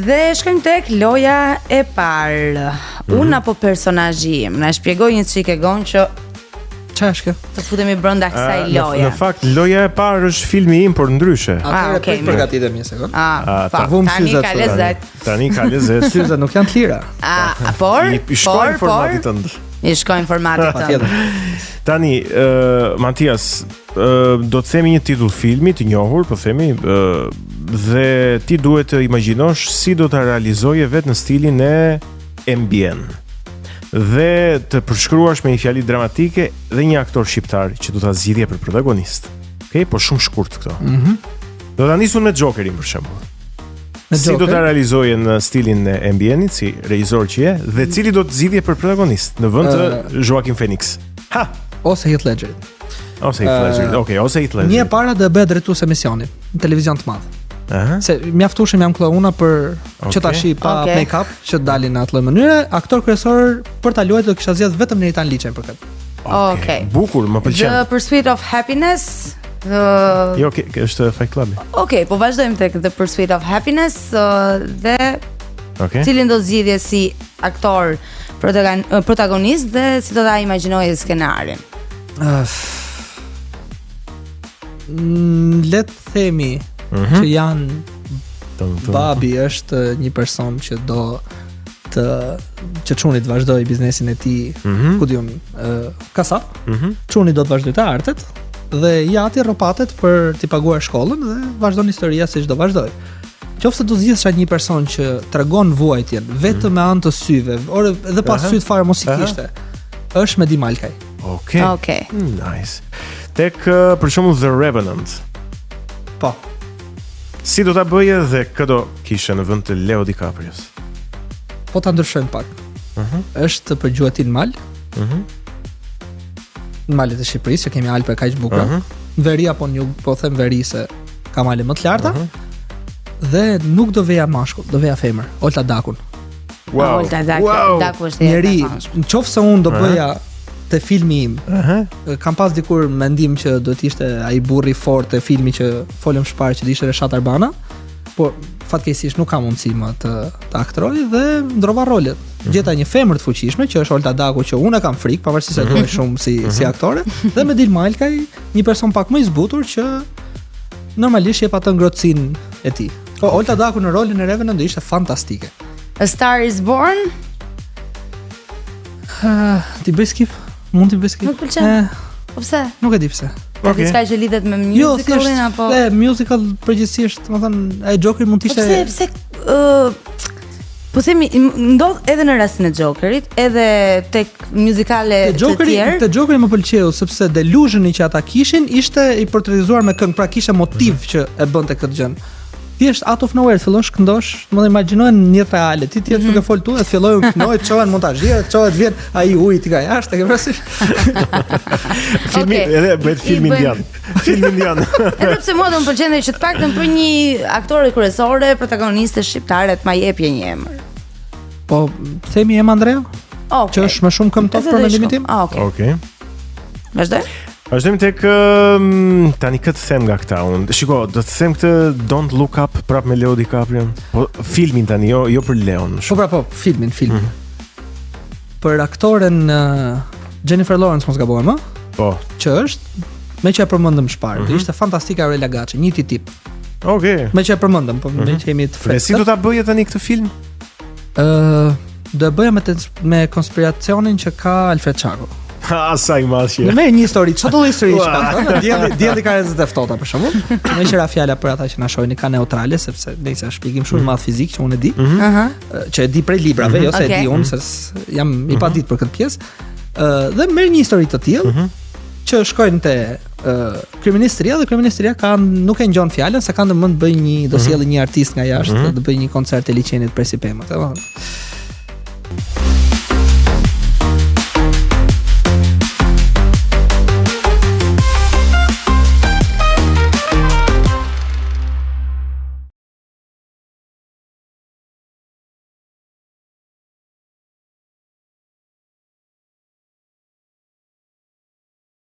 Dhe shkojmë tek loja e parë. Mm -hmm. Unë apo personazhi im? Na shpjegoj një çik Egon që Çfarë është kjo? Të futemi brenda kësaj uh, loje. Në, në fakt loja e parë është filmi im, por ndryshe. Ah, Atëherë okay, përgatitemi një sekond. Ah, ah ta vum tani ka lezet. Tani ka lezet. Syzet nuk janë të lira. Ah, por, I, i por, por, tënd. I shkojnë formatit tënd. Tani, uh, Matias, uh, do të themi një titull filmi të njohur, po themi, uh, dhe ti duhet të imagjinosh si do ta realizoje vetë në stilin e MBN. Dhe të përshkruash me një fjali dramatike dhe një aktor shqiptar që do ta zgjidhje për protagonist. Okej, okay? po shumë shkurt këto. Mhm. Mm do ta nisun me Jokerin për shembull. Me si do ta realizoje në stilin e MBN-it si regjisor që je dhe cili do të zgjidhje për protagonist në vend të uh, Joaquin Phoenix. Ha. Ose Heath Ledger. Ose Heath Ledger. Uh, Okej, okay, ose Heath Ledger. Një e para do e bëja drejtues emisioni në televizion të madh. Aha. Se mjaftueshëm jam klouna për okay. që tash pa okay. make-up që të dalin në atë lloj mënyre, aktor kryesor për ta luajtur do kisha zgjedh vetëm Neritan Liçen për këtë. Okej. Okay. Bukur, më pëlqen. The Pursuit of Happiness. The Jo, okay, është Fight Club. Okej, okay, po vazhdojmë tek The Pursuit of Happiness uh, dhe okay. cilin do zgjidhje si aktor protagonist dhe si do ta imagjinoje skenarin. Uh, le të themi mm -hmm. që janë babi është një person që do të që çuni të vazhdojë biznesin e tij, mm -hmm. ku di unë, kasap. Mm -hmm. Çuni do të vazhdojë të artet dhe i ati rropatet për t'i paguar shkollën dhe vazhdon historia siç do vazhdojë. Qoftë se do zgjidhsha një person që tregon vuajtjen vetëm mm -hmm. me anë të syve, ore edhe pa sytë fare mos i kishte. Është Medi Malkaj. Okej. Okay. Okej. Okay. Nice. Tek për shembull The Revenant. Po. Si do ta bëje dhe kë do kishe në vend të Leo DiCaprios? Po ta ndryshojmë pak. Mhm. Uh -huh. Është për gjuetin në mal. Mhm. Uh -huh. Në malet e Shqipërisë, që kemi Alpe kaq bukura. Uh mhm. -huh. Në veri apo në jug, po them veri se ka male më të larta. Uh mhm. -huh. Dhe nuk do veja mashkull, do veja femër, Olta Dakun. Wow. Olta Daku, wow. Daku është Njeri, në qoftë se unë do bëja uh -huh. te filmi im. Uh -huh. Kam pas dikur mendim që do të ishte ai burri i fortë te filmi që folëm më parë që do ishte Reshat Arbana, por fatkeqësisht nuk ka mundësi më të të aktroj dhe ndrova rolet. Uh -huh. Gjeta një femër të fuqishme që është Olta Daku që unë e kam frikë, pavarësisht se e dua shumë si uh -huh. si aktore, dhe Medil Malkaj, një person pak më i zbutur që normalisht jep atë ngrohtësinë e tij. Po Olta Daku në rolin e Revenant do ishte fantastike. A Star is Born? Uh, t'i bëj skip? Mund t'i bëj skip? Nuk pëlqen. Eh, po pse? Nuk e di pse. Ka okay. diçka që lidhet me jo, musicalin jo, apo? E musical përgjithsisht, domethënë, ai Joker mund të po ishte Po pse pse ë uh, Po themi ndodh edhe në rastin e Jokerit, edhe tek musicale të Jokeri, tjerë. Te Jokeri më pëlqeu sepse delusioni që ata kishin ishte i portretizuar me këngë, pra kishte motiv mm -hmm. që e bënte këtë gjë. Thjesht out of nowhere fillosh këndosh, domethënë imagjinoje në jetë reale, ti ti je mm -hmm. duke fol tu, të fillojë këndoj, çohen montazhierët, çohet vjen ai uji ti nga jashtë, e ke parasysh? Filmi okay. edhe bëhet film indian. Film indian. Edhe pse mua do më pëlqente që të paktën për një aktore kryesore, protagoniste shqiptare të ma jepje një emër. Po themi Ema Andrea? Okay. Që është më shumë këmbë top për mendimin tim? Ah, okay. Okej. Okay. Vazhdojmë? Vazhdojmë tek um, tani këtë them nga këta unë. Shiko, do të them këtë Don't Look Up prap me Leo DiCaprio. Po filmin tani, jo jo për Leon. Po pra po, filmin, filmin. Mm -hmm. Për aktoren uh, Jennifer Lawrence mos gabohem, ë? Po. Që është me që e përmendëm më parë, Mm -hmm. ishte fantastike Aurela Gaçe, një ti tip. Okej. Okay. Me që e përmendëm, po mm -hmm. me mhm. që jemi të Dhe freskët. si do ta bëje tani këtë film? Ë, uh, do e bëja me të, me konspiracionin që ka Alfred Çako. Ha, sa i madh që. Në me një histori, çfarë do lloj histori që ka? ëh? Dielli, dielli ka rrezet e ftohta për shembull. Me që ra fjala për ata që na shohin ka neutrale sepse nëse është shpjegim shumë i madh fizik që unë e di. Mm -hmm. Aha. që e di prej librave, Mm -hmm. jo se Okej. e di unë se s- jam i padit për këtë pjesë. Ë dhe merr një histori të tillë Mm -hmm. që shkojnë te ë kryeministria dhe kryeministria ka nuk e ngjon fjalën se ka ndërmend të bëjë një do Mhm. sjellë një artist nga jashtë Mm -hmm. dhe të bëjë një koncert te liqenit Presi Pemët, domethënë.